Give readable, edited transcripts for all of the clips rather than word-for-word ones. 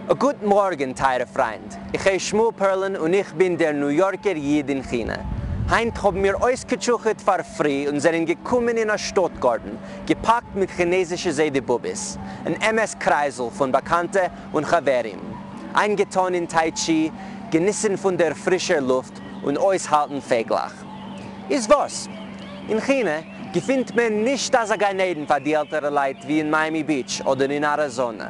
א גוט מארגן טייערע פריינד, איך הייס שמואל פערלין און איך בין דער ניו יארקער איד אין כינע. היינט האבן מיר אויסגעטשוכעט פאר פרי און זענען געקומען אין א שטאט-גארטן, געפאקט מיט כינעזישע זיידע באבעס, אן אמת קרייזל פון באקאנטע און חברים, איינגעטאן אין טאי-טשי, געניסן פון דער פרישער לופט און אויסהאלטן פייגלעך. איז וואס? אין כינע געפינט מען נישט אזא גן עדן פאר די עלטערע לייט ווי אין מיאמי ביטש אדער אין אריזאנע,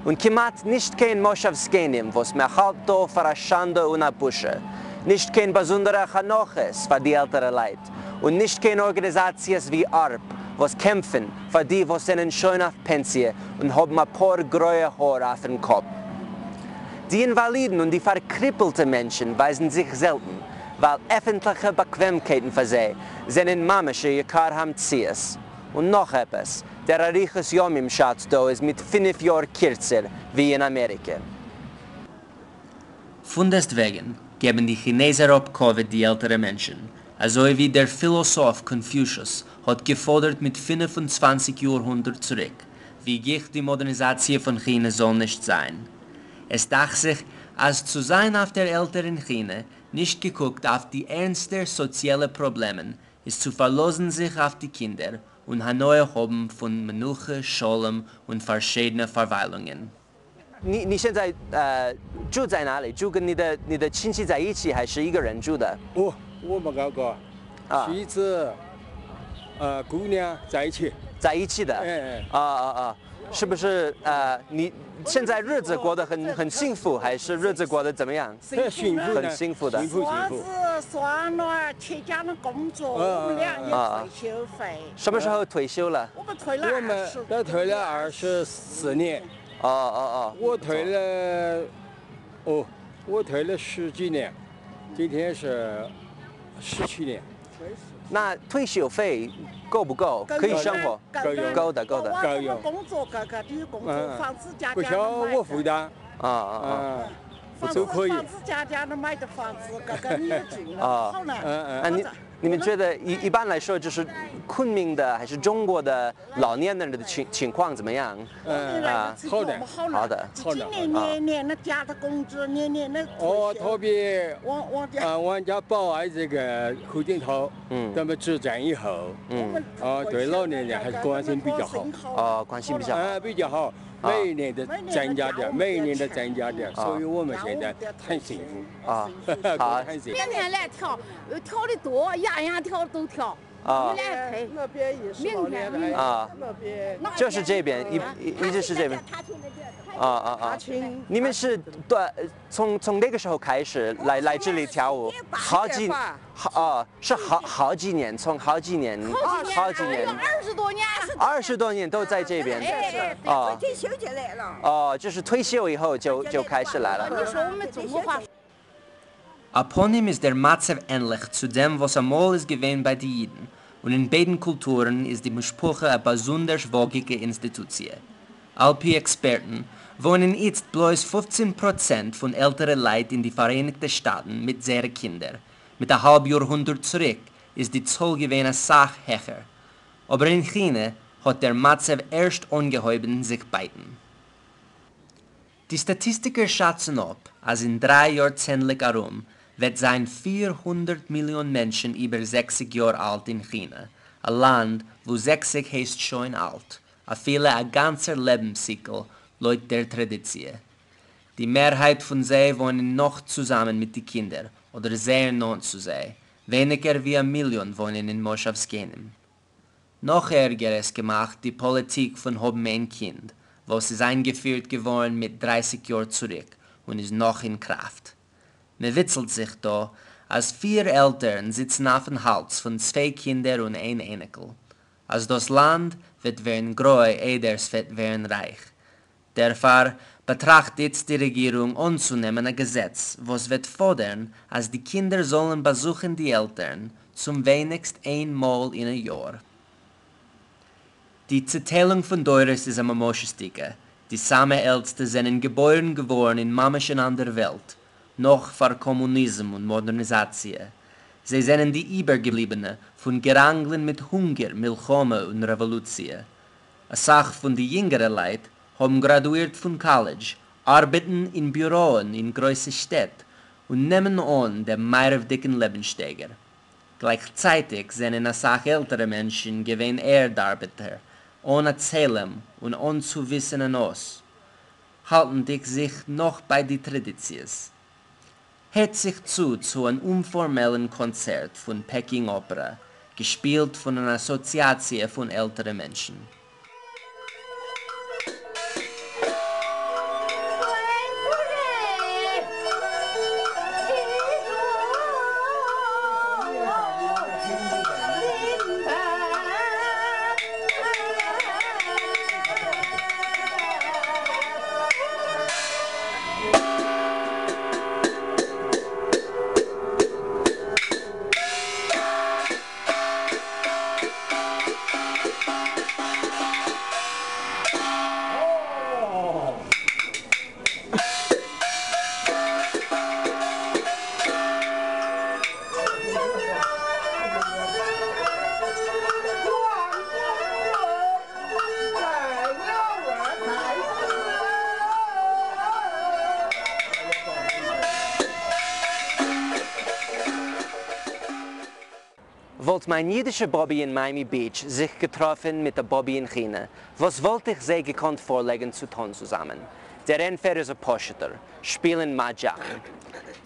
און כמעט נישט קיין מושב זקנים וואס מען האלט דא פאר א שאנדע און א בושה, נישט קיין באזונדערע חנוכות פאר די עלטערע לייט, און נישט קיין ארגאניזאציעס ווי ארפ וואס קעמפן פאר די וואס זענען שוין אויף פענסיע און האבן אפאר גרויע האר אויפן קאפ. די אינוואלידן און די פארקריפלטע מענטשן ווייזן זיך זעלטן, ווייל עפנטליכע באקוועמקייטן פאר זיי זענען ממש א יקר המציאות. און נאך עפעס, דער אריכות ימים שאץ דא איז מיט פינף יאר קירצער ווי אין אמעריקע. פונדעסטוועגן געבן די כינעזער אפ כבוד די עלטערע מענטשן, אזוי ווי דער פילאסאף קאנפיושוס האט געפאדערט מיט 25 יארהונדערט צוריק, ווי גיך די מאדערניזאציע פון כינע זאל נישט זיין. עס דאכט זיך אז צו זיין אויף דער עלטער אין כינע, נישט געקוקט אויף די ערנסטע סאציעלע פראבלעמען, איז צו פארלאזן זיך אויף די קינדער און הנאה האבן פון מנוחה, שלום און פארשידענע פארוויילונגען. 你你现在呃住在哪里？住跟你的你的亲戚在一起，还是一个人住的？我我没搞过，啊妻子，姑娘在一起。在一起的。哎哎啊啊啊！是不是呃你现在日子过得很很幸福，还是日子过得怎么样？很幸福的，很幸福的幸福幸孙福。子孙女全家人工作，我们俩也退休费。什么时候退休了？我们退了我们二十，都退了24年，哦哦哦，我退了，哦，我退了十几年，今天是17年。那退休费够不够？可以生活？够用够的够的。够用工作个个都有工作，房子家不家需要我负担，啊啊啊！啊，房都可以子房子家家都买的房子，个个你也住啊了，好呢。嗯嗯那你你们觉得一一般来说，就是昆明的还是中国的老年人的情情况怎么样？嗯啊好的好好的今年年年那加的工资，年年那哦，特别王王家，啊，王家宝爱这个胡锦涛，咱们执政以后，啊，对老年人还是关心比较好，哦，关心比较好。啊，比较好，每一年都增加点，每一年都增加点，所以我们现在很幸福，啊，好很幸福。明天来跳，跳的多，样样跳都跳。啊你来陪。那边也是老年人啊，那边就是这边一一一直是这边。啊啊啊！亲你们是对，从从那个时候开始来来这里跳舞，好几好啊，是好好几年，从好几年，好几年， 20多年。 20多年都在这边。啊退休就来了。哦，就是退休以后就就开始来了。你说我们中国话。 א פנים איז דער מצב ענליך צו דעם וואס אמאל איז געווען ביי די אידן, און אין ביידן קולטורן איז די משפחה א באזונדערש וואגיגע אינסטיטוציע. על פי עקספערטן, וואוינען איצט בלויז 15% פון עלטערע לייט אין די פאראייניגטע שטאטן מיט זייערע קינדער, מיט א האלב יארהונדערט צוריק איז די צאל געווען א סך העכער. אבער אין כינע האט דער מצב ערשט אנגעהויבן זיך בייטן. די סטאטיסטיקער שאצן אפ אז אין דריי יארצענדליג ארום וועט זיין 400 מיליאן מענטשן איבער 60 יאר אלט אין כינע, א לאנד וואו 60 הייסט שוין אלט, אפילו א גאנצער לעבנס-ציקל לויט דער טראדיציע. די מערהייט פון זיי וואוינען נאך צוזאמען מיט די קינדער אדער זייער נאנט צו זיי, ווייניגער ווי א מיליאן וואוינען אין מושב זקנים. נאך ערגער עס געמאכט די פאליטיק פון האבן איין קינד, וואס איז איינגעפירט געווארן מיט 30 יאר צוריק און איז נאך אין קראפט. מען וויצלט זיך דא אז פיר עלטערן זיצן אויפן האלז פון צוויי קינדער און איין אייניקל. אז דאס לאנד וועט ווערן גרוי איידער ס'וועט ווערן רייך. דערפאר באטראכט איצט די רעגירונג אנצונעמען א געזעץ וואס וועט פאדערן אז די קינדער זאלן באזוכן די עלטערן צום ווייניגסט איין מאל אין א יאר. די צעטיילונג פון דורות איז א ממשות'דיגע, די סאמע עלטסטע זענען געבוירן געווארן אין ממש אן אנדער וועלט, נאך פאר קאמוניזם און מאדערניזאציע. זיי זענען די איבערגעבליבענע פון געראנגלען מיט הונגער, מלחמה און רעוואלוציע. אסאך פון די יונגערע לייט האבן גראדואירט פון קאלעדזש, ארבעטן אין ביוראען אין גרויסע שטעט, און נעמען אן דעם מערב'דיגן לעבנסשטייגער. גלייכצייטיג זענען אסאך עלטערע מענטשן געווען ערד-ארבעטער, אן א צלם און אן צו וויסן אן אות, האלטנדיג זיך נאך ביי די טראדיציעס. הערט זיך צו צו אן אומפארמעלן קאנצערט פון פעקינג אפערא, געשפילט פון אן אסאציאציע פון עלטערע מענטשן. וואלט מיין אידישע באבי אין מיאמי ביטש זיך געטראפן מיט א באבי אין כינע, וואס וואלט איך זיי געקאנט פארלייגן צו טאן צוזאמען? דער ענטפער איז א פשוט'ער, שפילן מאדזשאנג.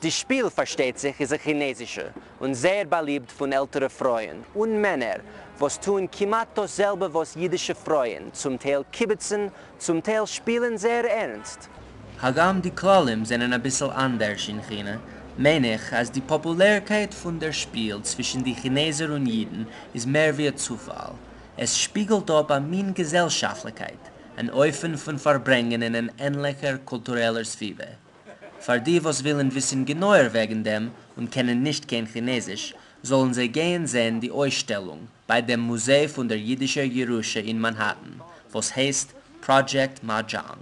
די שפיל, פארשטייט זיך, איז א כינעזישע, און זייער באליבט פון עלטערע פרויען, און מענער, וואס טוען כמעט דאס זעלבע וואס אידישע פרויען, צום טייל קיביצן, צום טייל שפילן זייער ערנסט. הגם די כללים זענען אביסל אנדערש אין כינע, מיין איך אז די פאפולערקייט פון דער שפיל צווישן די כינעזער און אידן איז מער ווי א צופאל. עס שפיגלט אפ א מין געזעלשאפטליכקייט, אן אופן פון פארברענגען אין אן ענליכער קולטורעלער סביבה. פאר די וואס ווילן וויסן גענויער וועגן דעם און קענען נישט קיין כינעזיש, זאלן זיי גייען זען די אויסשטעלונג ביי דעם מוזיי פון דער אידישער ירושה אין מאנהעטן, וואס הייסט Project Mahjong.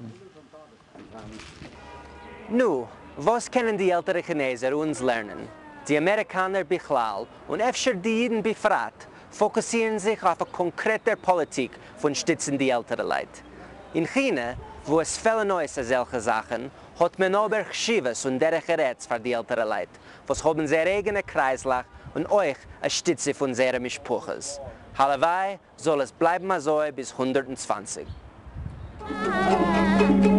נו, וואס קענען די עלטערע כינעזער אונז לערנען? די אמעריקאנער בכלל, און אפשר די אידן בפרט, פאקוסירן זיך אויף א קאנקרעטער פאליטיק פון שטיצן די עלטערע לייט. אין כינע, וואו עס פעלן אויס אזעלכע זאכן, האט מען אבער חשיבות און דרך ארץ פאר די עלטערע לייט, וואס האבן זייער אייגענע קרייזלעך און אויך א שטיצע פון זייערע משפחות. הלוואי זאל עס בלייבן אזוי ביז 120.